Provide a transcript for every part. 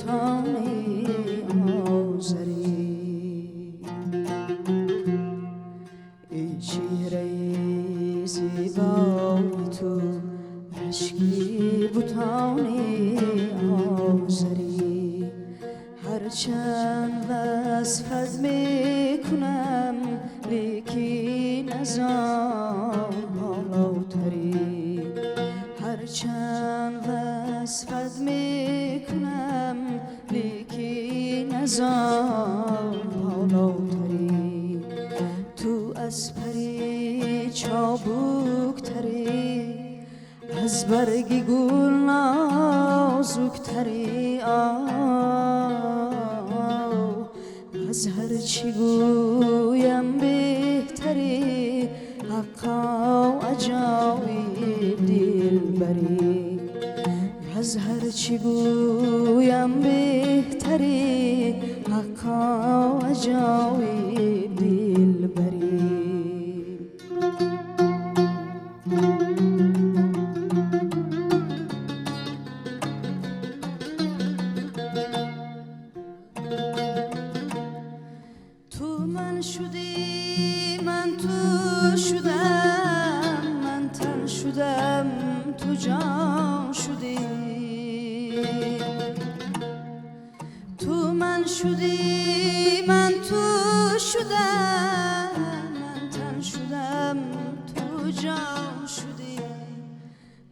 بتانی آذری. ای چهره زیبای تو رشکی بتانی آذری. هرچند وصفت میکنم لیکن از آن بالاتری. هرچند وصفت میکنم لیکن از آن بالاتری. تو از پری چابکتری، از برگ گل نازکتری. از هرچی گویم بهتری، حقا عجایب دلبری. از هرچی گویم بهتری، حقا عجایب دلبری. تو من شدی من تو شدم، من تن شدم تو جان شدی. تو من شدی من تو شدم، من تن شدم تو جان شدی.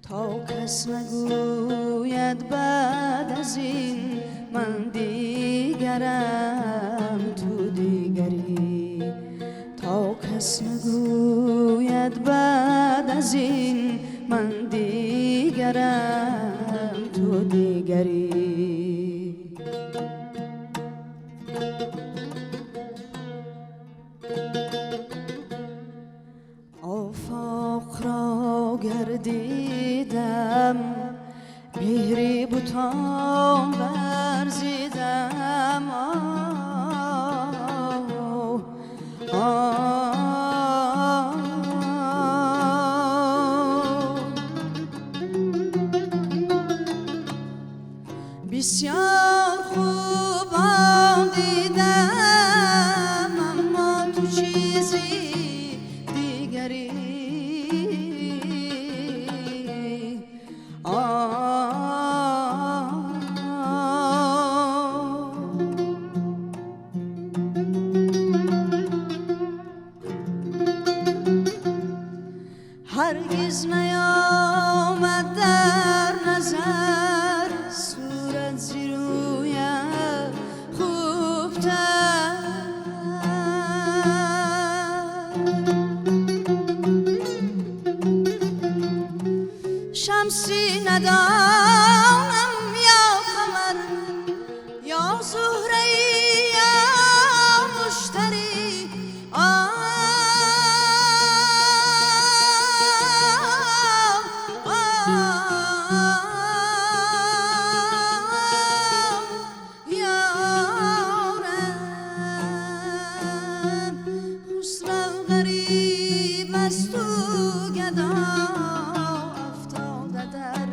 تا کس نگوید بعد از این من دیگرم تو دیگری. تا کس نگوید بعد از این من دیگرم تو دیگری. آفاق را گردیدم، مهری بتان ورزیدم. بسیار خوبان دیدم اما تو چیزی دیگری. هرگز نیامد در نظر صورت زیرویم خوبتر. شمسی ندانم یا قمر یا زهره یا مشتری. یارم خسرو غریب از تو گدا افتاده در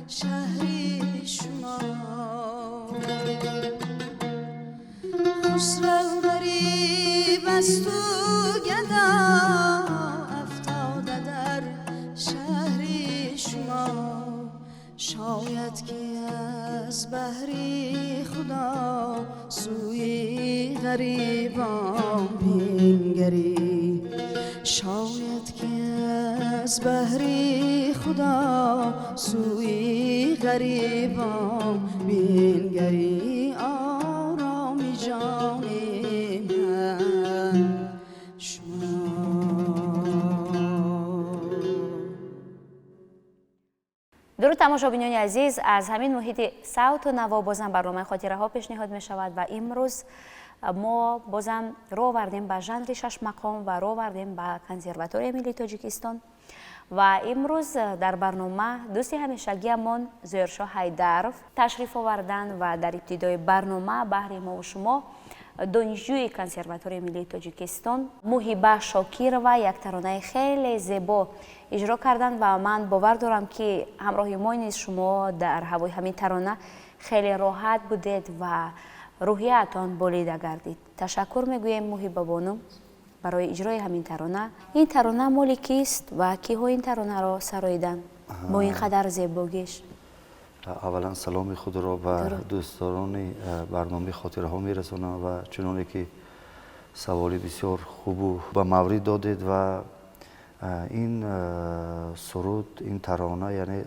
شهری شما. خسرو غریب از تو گدا افتاده در شهری شما. شاید که از بهری خدا سوی غریبان بنگری. شاید که از بهری خدا سوی غریبان بنگری. آرام جان من شما. дуруд тамошобинони азиз, аз ҳамин муҳити савту наво бозам барномаи хотираҳо пешниҳод мешавад ва имрӯз мо бозам рӯ овардем ба жанри шашмақом ва рӯ овардем ба консерваторияи миллии Тоҷикистон. Ва имрӯз дар барнома дӯсти ҳамешагиамон Зоиршоҳ Ҳайдаров ташриф оварданд ва дар ибтидои барнома баҳри мову шумо Донишҷӯи Консерваторияи миллии Тоҷикистон Муҳиба Шокирова як таронаи хеле зебо иҷро карданд ва ман бовар дорам, ки ҳамроҳи мо низ шумо дар ҳавои ҳамин тарона хеле роҳат будед ва рӯҳияатон болида гардид. Ташаккур мегӯем, Муҳибабону, барои иҷрои ҳамин тарона. Ин тарона моли кист ва киҳо ин таронаро сароиданд бо ин қадар зебогиш? Аввалан, саломи худро ба дӯстдорони барномаи «Хотираҳо» мерасонам ва чуноне ки саволи бисёр хубу ба маврид додед ва ин суруд, ин тарона, яъне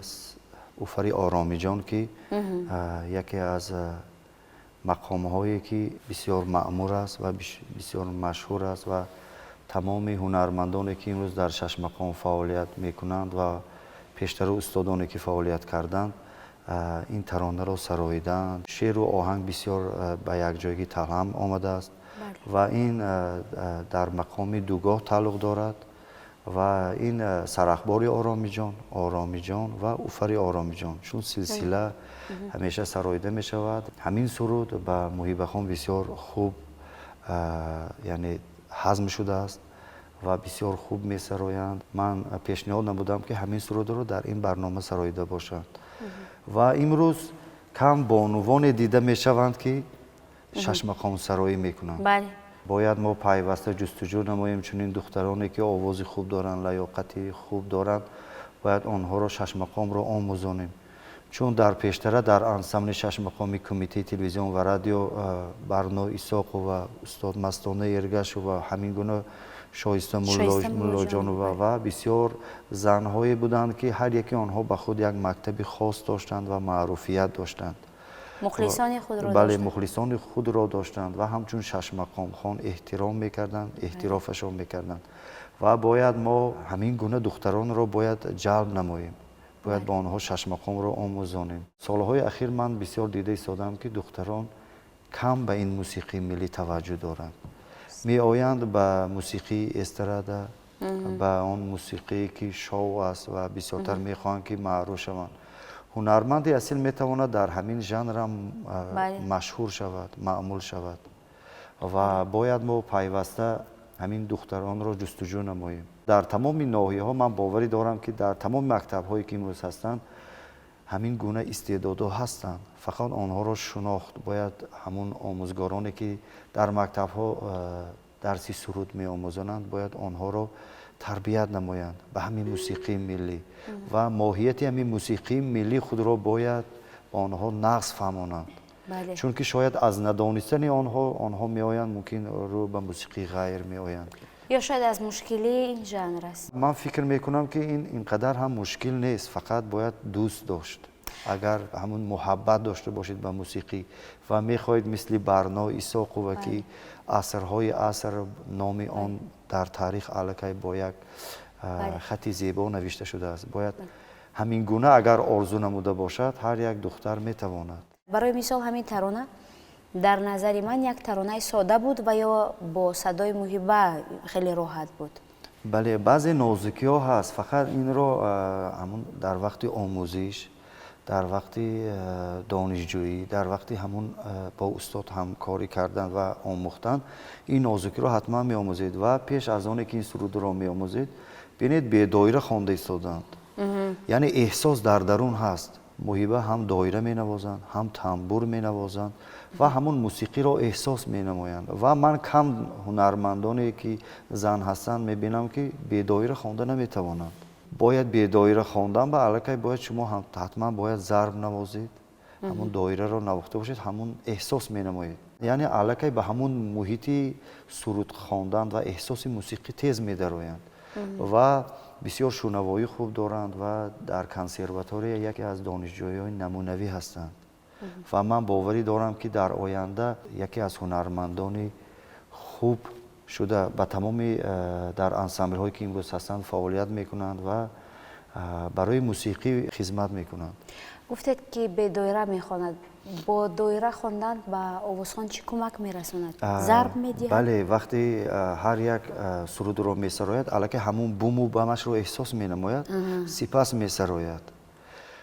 Уфари Оромиҷон, ки яке аз мақомҳое ки бисёр маъмур аст ва бисёр машҳур аст ва тамоми ҳунармандоне, ки имрӯз дар шашмақом фаъолият мекунанд ва пештару устодоне, ки фаъолият карданд, ин таронаро сароидаанд. Шеъру оҳанг бисёр ба якҷоягӣ талҳам омадааст ва ин дар мақоми дугоҳ тааллуқ дорад ва ин сарахбори Оромиҷон, Оромиҷон ва Уфари Оромиҷон, чун силсила ҳамеша сароида мешавад. Ҳамин суруд ба Муҳибахон бисёр хуб, яъне ҳазм шудааст ва бисёр хуб месароянд. Ман пешниҳод намудам, ки ҳамин сурудро дар ин барнома сароида бошанд ва имрӯз кам бонувоне дида мешаванд, ки шашмақомсароӣ мекунанд. Бояд мо пайваста ҷустуҷӯ намоем чунин духтароне, ки овози хуб доранд, лаёқати хуб доранд. Бояд онҳоро шашмақомро омӯзонем, чун дар пештара дар ансамбли шашмақоми Кумитаи телевизион ва радио Барно Исоқова, устод Мастона Эргашова, ҳамин гуна Шоиста Муллоҷонова ва бисёр занҳое буданд, ки ҳар яке онҳо ба худ як мактаби хос доштанд ва маъруфият доштанд. Мухлисони худро. Бале, мухлисони худро доштанд ва ҳамчун шашмақомхон эҳтиром мекарданд, эҳтирофашон мекарданд. Ва бояд мо ҳамин гуна духтаронро бояд ҷалб намоем, бояд ба онҳо шашмақомро омӯзонем. Солҳои ахир ман бисёр дида истодам, ки духтарон кам ба ин мусиқии миллӣ таваҷҷӯҳ доранд. Меоянд ба мусиқии эстрада, ба он мусиқие, ки шоу аст, ва бисёртар мехоҳанд, ки маъруф шаванд. Ҳунарманди асил метавонад дар ҳамин жанрам машҳур шавад, маъмул шавад ва бояд мо пайваста ҳамин духтаронро ҷустуҷӯ намоем дар тамоми ноҳияҳо. Ман боварӣ дорам, ки дар тамоми мактабҳое, ки имрӯз ҳастанд, ҳамин гуна истеъдодҳо ҳастанд. Фақат онҳоро шинохт бояд. Ҳамун омӯзгороне, ки дар мактабҳо дарси суруд меомӯзонанд, бояд онҳоро тарбият намоянд ба ҳамин мусиқии миллӣ ва моҳияти ҳамин мусиқии миллӣ худро бояд ба онҳо нағз фаҳмонанд, чунки шояд аз надонистани онҳо, онҳо меоянд, мумкин рӯ ба мусиқии ғайр меоянд. Ё шояд аз мушкилии ин жанр аст. Ман фикр мекунам, ки ин ин қадар ҳам мушкил нест, фақат бояд дӯст дошт. Агар ҳамун муҳаббат дошта бошед ба мусиқӣ ва мехоҳед мисли Барно Исоқова, ки асрҳои аср номи он дар таърих аллакай бо як хати зебо навишта шудааст, бояд ҳамин гуна агар орзу намуда бошад, ҳар як духтар метавонад. Барои мисол, ҳамин тарона дар назари ман як таронаи сода буд ва ё бо садои Муҳиба хеле роҳат буд? Бале, баъзе нозукиҳо ҳаст. Фақат инро ҳамун дар вақти омӯзиш, дар вақти донишҷӯӣ, дар вақти ҳамун бо устод ҳамкорӣ кардан ва омӯхтан ин нозукиро ҳатман меомӯзед. Ва пеш аз оне ки ин сурудро меомӯзед, бинед, бедоира хонда истоданд, яъне эҳсос дар дарун ҳаст. Муҳиба ҳам доира менавозанд, ҳам тамбур менавозанд ва ҳамун мусиқиро эҳсос менамоянд. Ва ман кам ҳунармандоне, ки зан ҳастанд, мебинам, ки бедоира хонда наметавонанд. Бояд бедоира хондан ба аллакай бояд шумо ҳатман бояд зарб навозед, ҳамун доираро навохта бошед, ҳамун эҳсос менамоед, яъне аллакай ба ҳамун муҳити суруд хондан ва эҳсоси мусиқӣ тез медароянд ва бисёр шунавоӣ хуб доранд ва дар консерватория яке аз донишҷӯёни намунавӣ ҳастанд. Ва ман боварӣ дорам, ки дар оянда яке аз ҳунармандони хуб шуда, ба тамоми дар ансамблҳое, ки имрӯз ҳастанд, фаъолият мекунанд ва барои мусиқӣ хизмат мекунанд. Гуфтед, ки бедоира мехонад. Бо доира хондан ба овозхон чӣ кӯмак мерасонад? Зарб медиҳад? Бале, вақте ҳар як сурудро месарояд, аллакай ҳамун буму бамашро эҳсос менамояд, сипас месарояд.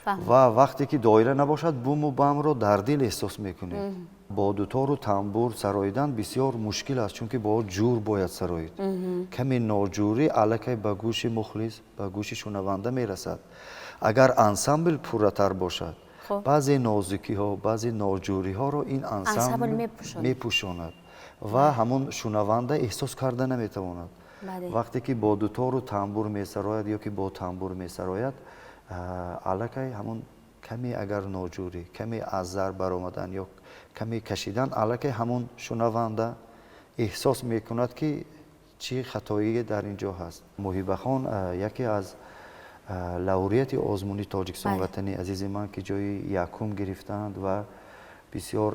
Ва вақте ки доира набошад, буму бамро дар дил эҳсос мекунед. Бо дутору тамбур сароидан бисёр мушкил аст, чунки бо ҷур бояд сароид. Каме ноҷурӣ аллакай ба гӯши мухлис, ба гӯши шунаванда мерасад. Агар ансамбл пурратар бошад, баъзе нозукиҳо, баъзе ноҷӯриҳоро ин ансамбл мепӯшонад ва ҳамон шунаванда эҳсос карда наметавонад. Вақте ки бо дутору тамбур месарояд ё ки бо тамбур месарояд, аллакай ҳамон каме агар ноҷӯрӣ, каме аз зарб баромадан ё каме кашидан, аллакай ҳамон шунаванда эҳсос мекунад, ки чӣ хатоие дар ин ҷо ҳаст. Муҳибахон яке аз лауреати озмуни Тоҷикистон ватани азизи ман, ки ҷои якум гирифтаанд ва бисёр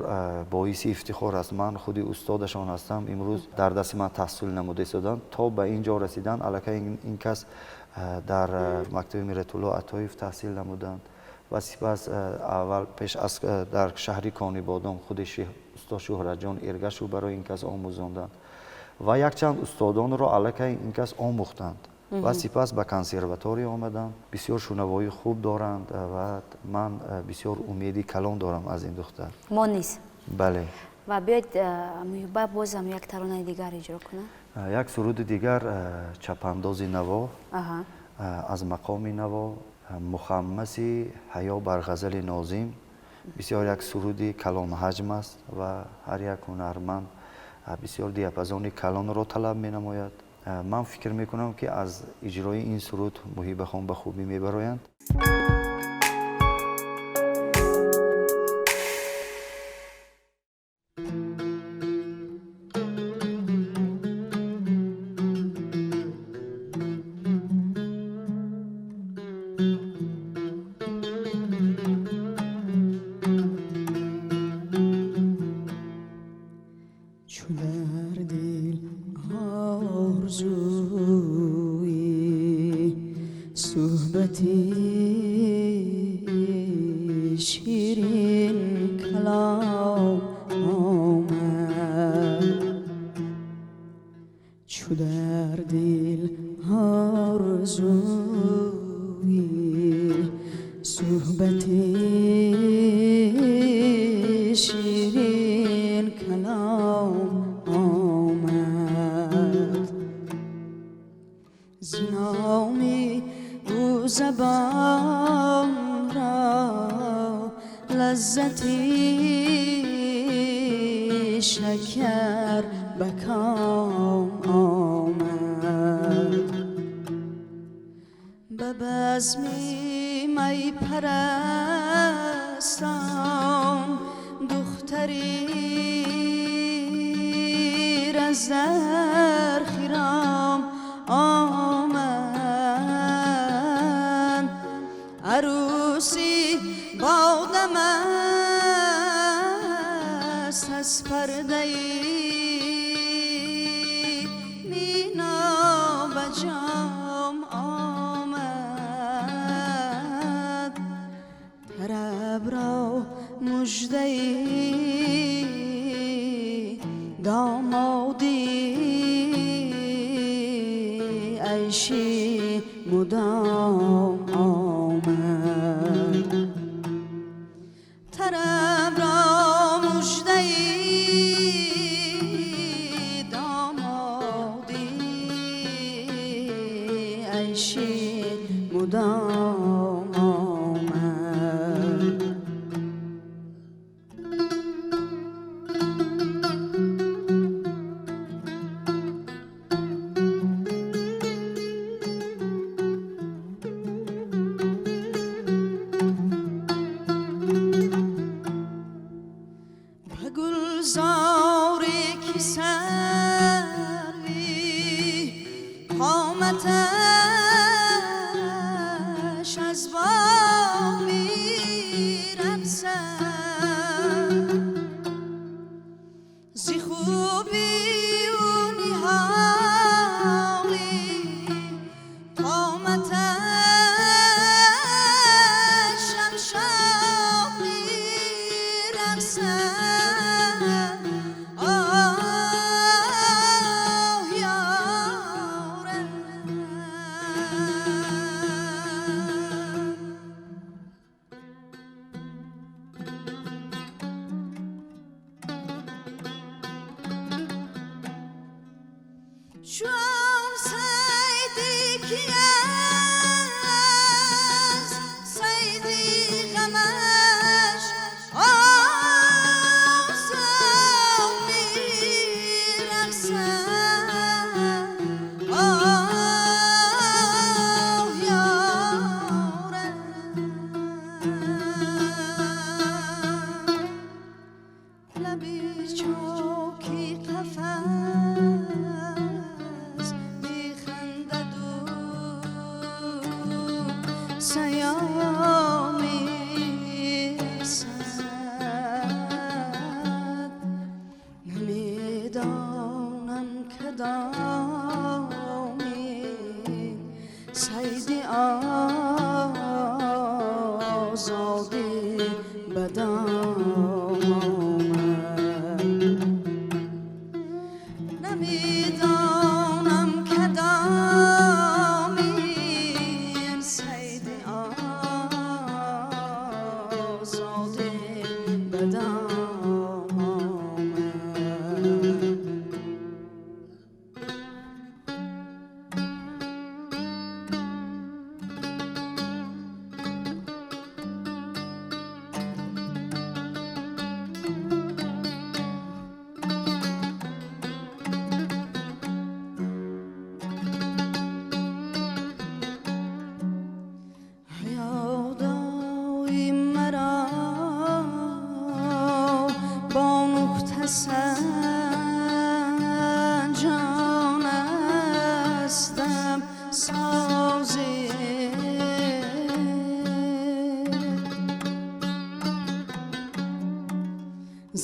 боиси ифтихор аст. Ман худи устодашон ҳастам, имрӯз дар дасти ман таҳсил намуда истоданд. То ба ин ҷо расидан аллакай ин кас дар мактаби Миратулло Атоев таҳсил намуданд ва сипас аввал пеш аз дар шаҳри Конибодом худи устод Шӯҳратҷон Эргашев барои ин кас омӯзонданд ва якчанд устодонро аллакай ин кас омӯхтанд ва сипас ба консерватория омаданд. Бисёр шунавоии хуб доранд ва ман бисёр умеди калон дорам аз ин духтар. Мо низ. Бале. Ва биёед, Муҳиба бозам як таронаи дигар иҷро кунад. Як суруди дигар, Чапандози наво, аз мақоми наво, мухаммаси ҳаё бар ғазали нозим. Бисёр як суруди калонҳаҷм аст ва ҳар як ҳунарманд бисёр диапазони калонро талаб менамояд. Ман фикр мекунам, ки аз иҷрои ин суруд Муҳибахон ба хубӣ мебароянд. Чу дар дил орзуи суҳбати ширин калом омад, чу дар дил орзуи суҳбати ширин калом омад, зи номи ӯ забон ро лаззати шакар ба ком омад. Ба базми майпарастон духтари аз дар хиром омад, арӯсӣ бодам аст аз пардаи мино ба ҷом омад. Тараб ро муждаи домодӣ айши мудом омад. Тараб ро муждаи домодӣ айши мудом омад. Ба гулзоре ки сарви қоматаш аз боғ мерақсад, зи хубию ниҳоли қоматаш шамшод мерақсад. Оҳ, ёрам. Чун сайди ки аз сайди ғамаш осон мерақсад, оҳ ёрам, лаби чоки қафас механдаду саём мерасад. Намедонам кадоми сайди озодӣ ба дом омад. Намедонам кадомин сайди озодӣ ба дом омад. Ҳаёдои маро бо нуқта санҷон астам созе,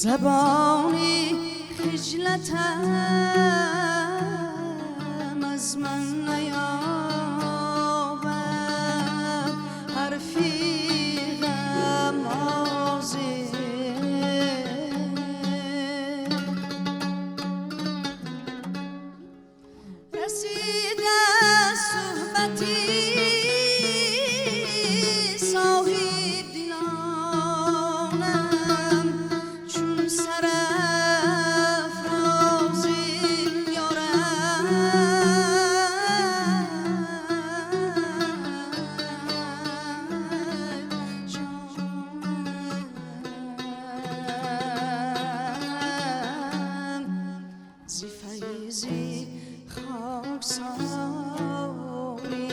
забони хиҷлатам аз ман наёбад ҳарфи ғамозе. Расида суҳбати соҳибдилонам чун сарафрози ёрам, ҷонам зи файзи хоксорӣ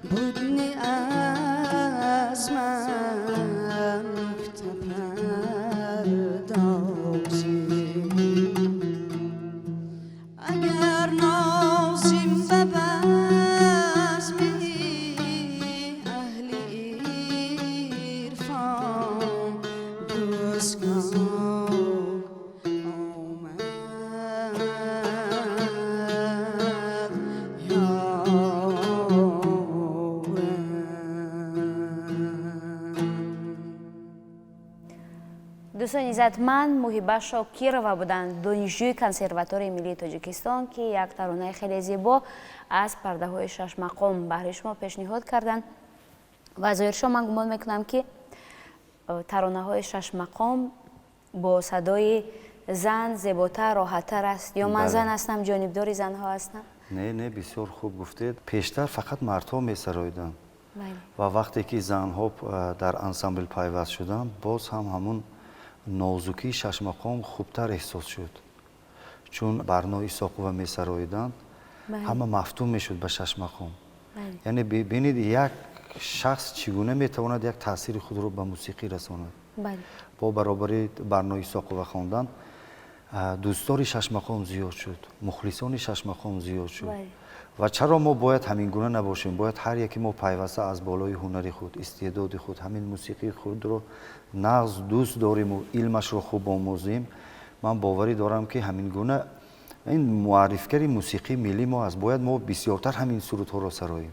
буд ни аз ман нуктапардозӣ. Агар нозим ба базми аҳли ирфон дӯстгоҳ омад ёрам. Дӯстони иззатманд, Муҳиба Шокирова буданд, донишҷӯи Консерваторияи миллии Тоҷикистон, ки як таронаи хеле зебо аз пардаҳои шашмақом баҳри шумо пешниҳод карданд. Ва зоҳиршо ман гумон мекунам, ки таронаҳои шашмақом бо садои зан зеботар, роҳаттар аст. Ё ман зан ҳастам, ҷонибдори занҳо ҳастам? Не, не, бисёр хуб гуфтед. Пештар фақат мардҳо месароиданд ва вақте ки занҳо дар ансамбл пайваст шуданд, боз ҳам ҳамун нозукии шашмақом хубтар эҳсос шуд. Чун Барно Исоқова месароиданд, ҳама мафтун мешуд ба шашмақом. Яъне бинед, як шахс чӣ гуна метавонад як таъсири худро ба мусиқӣ расонад. Бо баробари Барно Исоқова хондан, дӯстдори шашмақом зиёд шуд, мухлисони шашмақом зиёд шуд. Ва чаро мо бояд ҳамин гуна набошем? Бояд ҳар яке мо пайваста аз болои ҳунари худ, истеъдоди худ, ҳамин мусиқии худро нағз дӯст дориму илмашро хуб омӯзем. Ман боварӣ дорам, ки ҳамин гуна ин муаррифгари мусиқии миллии мо аст. Бояд мо бисёртар ҳамин сурудҳоро сароем.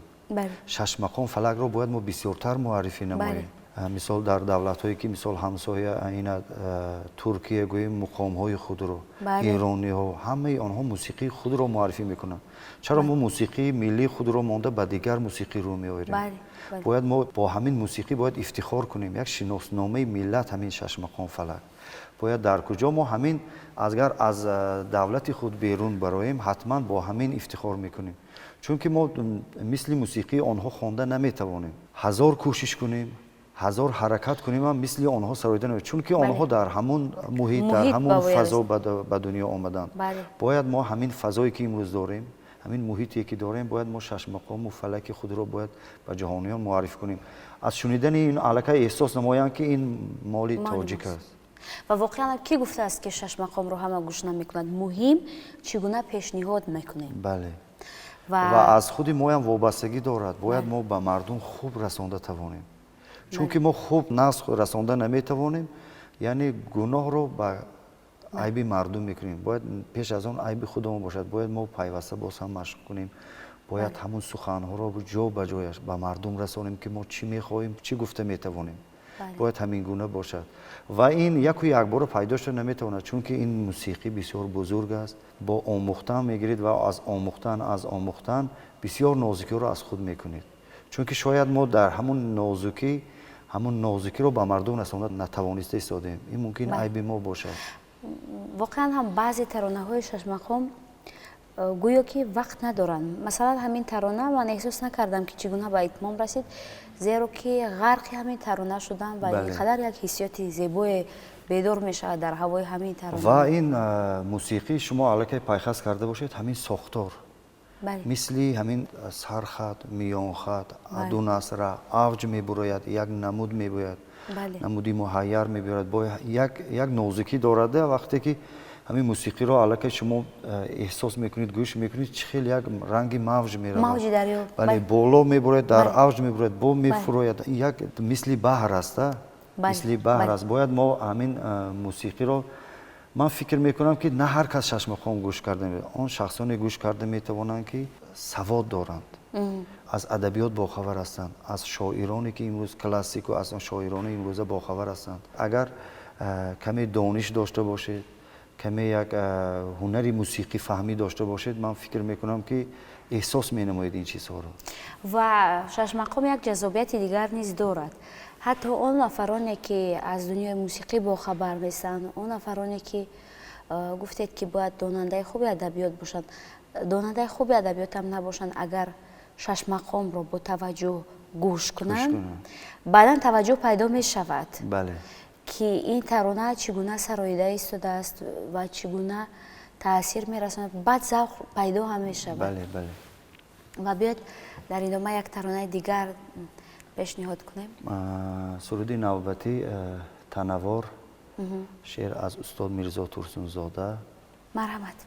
Шашмақом фалакро бояд мо бисёртар муаррифӣ намоем. Мисол, дар давлатҳое ки, мисол, ҳамсоя ина Туркия гӯем, муқомҳои худро, эрониҳо, ҳамаи онҳо мусиқии худро муаррифӣ мекунанд. Чаро мо мусиқии миллии худро монда, ба дигар мусиқӣ рӯ меорем? Бояд мо бо ҳамин мусиқӣ бояд ифтихор кунем. Як шиносномаи миллат ҳамин шашмақом, фалак. Бояд дар куҷо мо ҳамин агар аз давлати худ берун бароем, ҳатман бо ҳамин ифтихор мекунем, чунки мо мисли мусиқии онҳо хонда наметавонем. Ҳазор кӯшиш кунем, ҳазор ҳаракат кунем, ҳам мисли онҳо сароида наметавонем, чунки онҳо дар ҳамун муҳит, дар ҳамун фазо ба дунё омаданд. Бояд мо ҳамин фазое ки имрӯз дорем, ҳамин муҳите ки дорем, бояд мо шашмақому фалаки худро бояд ба ҷаҳониён муаррифӣ кунем. Аз шунидани ин аллакай эҳсос намоянд, ки ин моли тоҷик аст. Ва воқеан, кӣ гуфтааст, ки шашмақомро ҳама гӯш намекунад? Муҳим, чӣ гуна пешниҳод мекунем. Бале, ва аз худи моям вобастагӣ дорад. Бояд мо ба мардум хуб расонда тавонем, чунки мо хуб нағз расонда наметавонем, яъне гуноҳро ба айби мардум мекунем. Бояд пеш аз он айби худамон бошад. Бояд мо пайваста боз ҳам машқ кунем, бояд ҳамун суханҳоро ҷо ба ҷояш ба мардум расонем, ки мо чӣ мехоҳем, чӣ гуфта метавонем. Бояд ҳамин гуна бошад ва ин яку якбора пайдо шуда наметавонад, чунки ин мусиқӣ бисёр бузург аст. Бо омӯхтан мегиред ва аз омӯхтан бисёр нозукиҳоро аз худ мекунед, чунки шояд мо дар ҳамун нозукӣ, ҳамун нозукиро ба мардум расонда натавониста истодем. Ин мумкин айби мо бошад. Воқеан ҳам, баъзе таронаҳои шашмақом гӯё ки вақт надоранд. Масалан, ҳамин тарона ман эҳсос накардам, ки чӣ гуна ба итмом расид, зеро ки ғарқи ҳамин тарона шудам ва ин қадар як ҳиссиёти зебое бедор мешавад дар ҳавои ҳамин тарона. Ва ин мусиқӣ, шумо аллакай пайхас карда бошед, ҳамин сохтор мисли ҳамин сархат, миёнхат, ду насра, авҷ мебурояд, як намуд мебояд, намуди муҳайяр мебиёрад, бо як нозукӣ дорада. Вақте ки ҳамин мусиқиро аллакай шумо эҳсос мекунед, гӯш мекунед, чӣ хел як ранги мавҷ меравад, бале, боло мебурояд, дар авҷ мебурояд, бо мефурояд, як мисли баҳр аст, мисли баҳр аст. Бояд мо ҳамин мусиқиро, ман фикр мекунам, ки на ҳар кас шашмақом гӯш карда, он шахсоне гӯш карда метавонанд, ки савод доранд, аз адабиёт бохабар ҳастанд, аз шоироне ки имрӯз классику аз шоирони имрӯза бохабар ҳастанд. Агар каме дониш дошта бошед, каме як ҳунари мусиқӣ фаҳмӣ дошта бошед, ман фикр мекунам, ки эҳсос менамоед ин чизҳоро. Ва шашмақом як ҷаззобияти дигар низ дорад. Ҳатто он нафароне, ки аз дунёи мусиқӣ бохабар нестанд, он нафароне, ки гуфтед, ки бояд донандаи хуби адабиёт бошанд, донандаи хуби адабиётам набошанд, агар шашмақомро бо таваҷҷӯҳ гӯш кунанд, баъдан таваҷҷӯҳ пайдо мешавад, ки ин тарона чӣ гуна сароида истодааст ва чӣ гуна таъсир мерасонад. Баъд завқ пайдо ҳам мешавад. Ва биёед, дар идома як таронаи дигар пешниҳод кунем. Суруди навбатӣ «Танавор», шеър аз устод Мирзо Турсунзода. Марҳамат.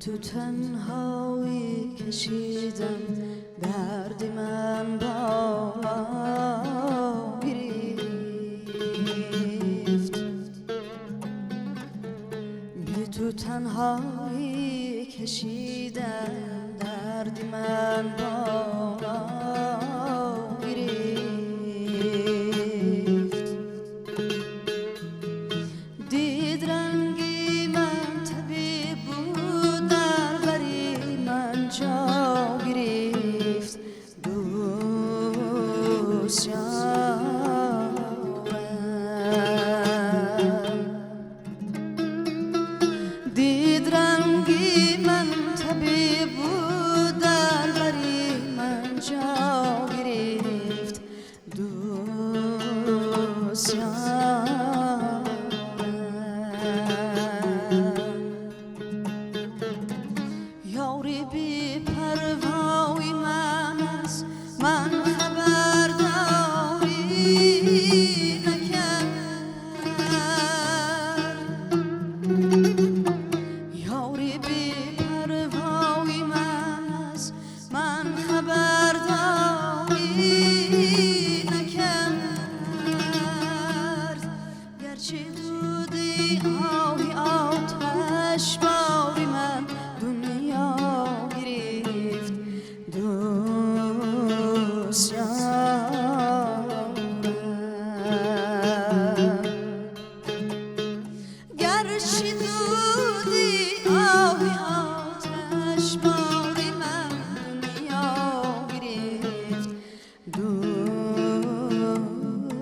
تو تنهایی کشیدم، درد من بالا گرفت. بی تو تنهایی کشیدم، درد من بالا گرفت. دید رنگی من طبیب بود، در بری من جا گرفت. دوست یارم، دید.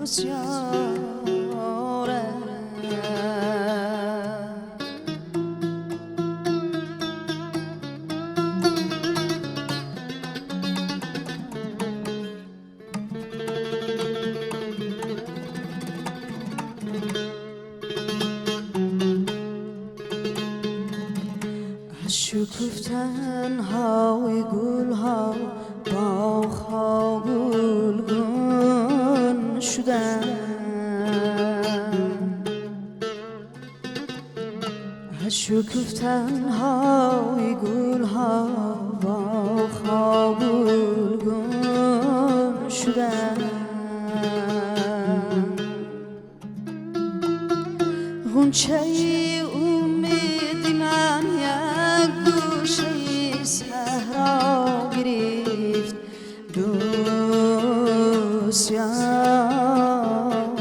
دوست یارم. شکفتن های گل ها باغ ها گلگون شدن، شکفتن های گل ها باغ ها گلگون شدن. غنچه امید من یک گوشه صحرا گرفت دوست یارم.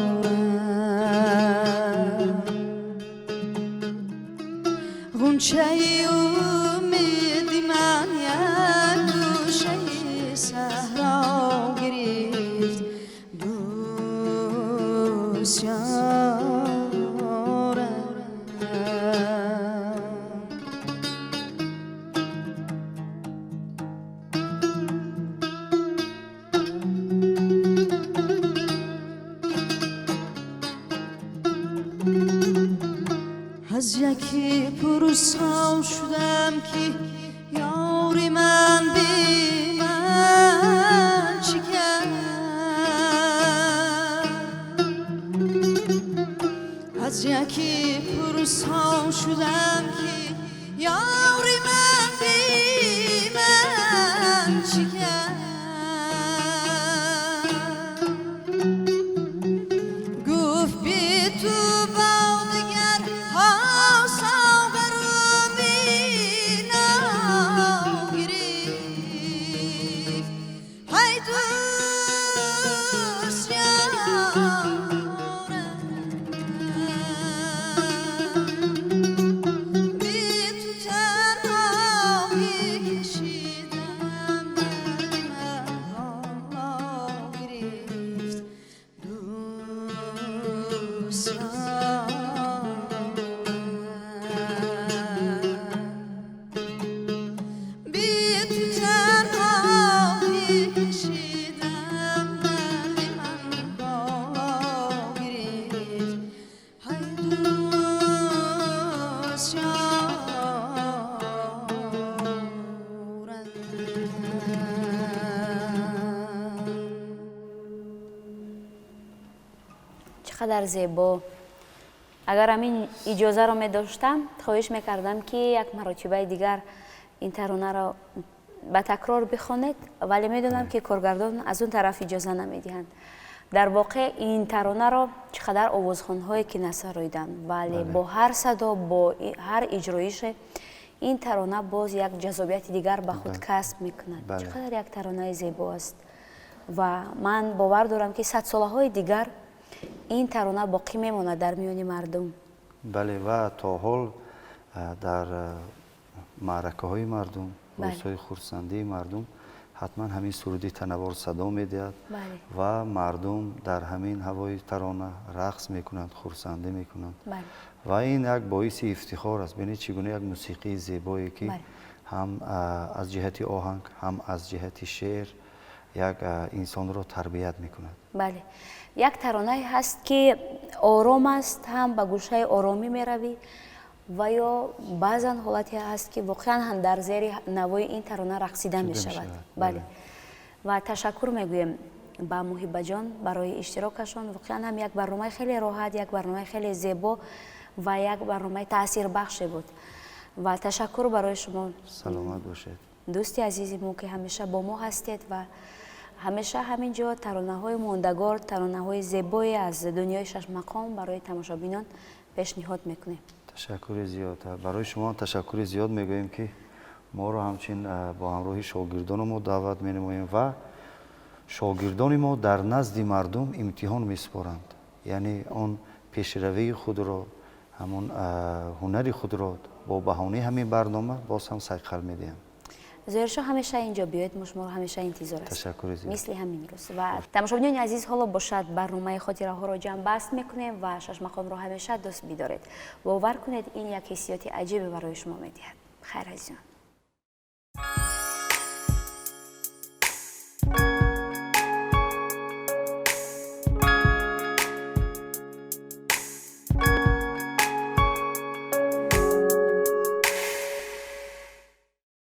غنچه امید من یک گوشه صحرا گرفت دوست یارم. از یکی پرسان شدم که یاری من بی من چی کرد، از یکی پرسان شدم که یاری من بی من چی کرد. گفت بی تو با دگر ها ساغر و مینا گرفت. های دوست یارم بی تو تنها میکشیدم، درد من بالا گرفت دوست یارم. بی تو تنها میکشیدم، درد من بالا گرفت. های دوست یارم. چقدر زیبا. اگر همین اجازه رو می داشتم خواهش میکردم که یک مرتبه دیگر این ترانه را به تکرار بخوانید، ولی میدونم که کارگردان از اون طرف اجازه نمیدهند. در واقع این ترانه را چقدر آوازخوان‌هایی که نسراییدند، ولی با هر صدا، با هر اجرایش این ترانه باز یک جذابیت دیگر به خود کسب میکند. چقدر یک ترانه زیبا است و من باور دارم که 100 ساله‌های دیگر این ترانه باقی میماند در میان مردم. بله، و تا حال در معرکه های مردم، روزهای خرسندی مردم حتما همین سرودی تنوار صدا میدهد و مردم در همین هوای ترانه رقص میکنند، خرسندی میکنند. و این یک باعث افتخار است. ببینید چگونه یک موسیقی زیبایی که هم از جهت آهنگ هم از جهت شعر یک انسان را تربیت میکند. بله، یک ترانه هست که آرام است، هم به گوشه آرامی میروی و یا بعضا حالتی هست که واقعا هم در زیر نوای این ترانه رقصیده می شود. بله. و تشکر میگویم به محبه جان برای اشتراکشان. واقعا هم یک برنامه خیلی راحت، یک برنامه خیلی زیبا و یک برنامه تاثیر بخش بود و تشکر برای شما. سلامت باشید دوستی عزیزی ما که همیشه با ما هستید و همیشه همینجا ترانه های ماندگار، ترانه های زیبایی از دنیای شش مقام برای تماشابینان پیشنهاد میکنیم. تشکر زیاد برای شما، تشکر زیاد میگوییم که ما رو همچنین با همراهی شاگردان ما دعوت مینماییم و شاگردان ما در نزد مردم امتحان میسپارند، یعنی آن پیشروی خود را، همون هنر خود را با بهانه همین برنامه باز هم صیقل میدهند. Зоҳиршоҳ, ҳамеша инҷо биёед, мо шуморо ҳамеша интизор ҳастем. Ташаккури зиёд. Мисли ҳамин рӯз. Ва тамошобинони азиз, ҳоло бошад, барномаи хотираҳоро ҷамъбаст мекунем ва шашмақомро ҳамеша дӯст бидоред. Бовар кунед, ин як ҳиссиёти аҷибе барои шумо медиҳад. Хайр, азизон.